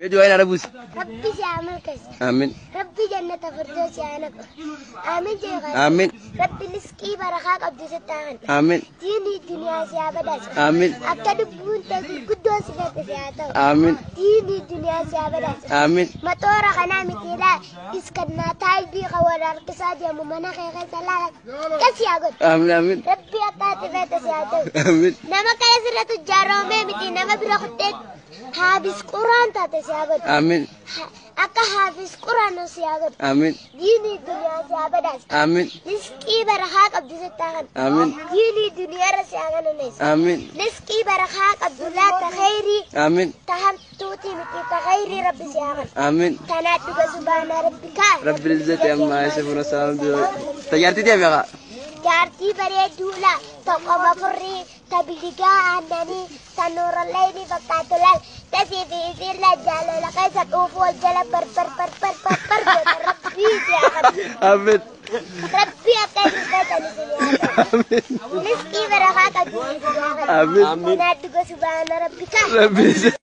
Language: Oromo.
Mee du'aa hin arabuusi. Rabbi si haa milkeessu. Amiin. Rabbi jannata firdoosi haa naqu. Amiin jedhe. Amiin. Rabbi liskii barakaa qabdu sitti haa kennu. Amiin. Diinii duniyaa si haa badhaasu. Amiin. Akka lubbuun ta'e gurguddoon si fedhe si haa ta'u. Amiin. Diinii duniyaa si haa badhaasu. Amiin. Maxoora kanaa miti laa iskannaa taayibii kan wal harkisaa deemu mana kee keessa laala akkas haa godhu. Amiin. Amiin. Rabbi akka ati feete si haa ta'u. Amiin. Nama kana sirra tujjaaromee miti nama bira kuttee haafis quraan taate si haa godhu. Amiin. Akka haafis quraan si haa godhu. Amiin. Diinii duniyaa si haa badhaasu. Amiin. Liskii barakaa qabdu sitti haa kennu. Amiin. Diinii duniyaarra si haa kennu. Amiin. Liskii barakaa qabdu laa ta khayrii Amiin. ta hamtuutii miti ta khayrii rabbi si haa kennu. Amiin. Tanaat dhuga subhaana rabbikaa. Rabbil izzati ammaa yasifuun wassalaam. Tajaajilti deebi'a. Jaartii bareedduu laa ta qoma furrii ta biligaa aannanii ta nuurallayni fakkaatu laal tasii fi isiin laa jaalala keessa dhuufu wal jala bar bar bar bar bar bar goota rabbii si haa kennu. Amiin. Rabbii akka isin feetan isin haa ta'u. Amiin. Liskii barakaa qabdu isin haa kennu. Amiin. Tanaat dhuga subhaana rabbikaa. Rabbil izzati.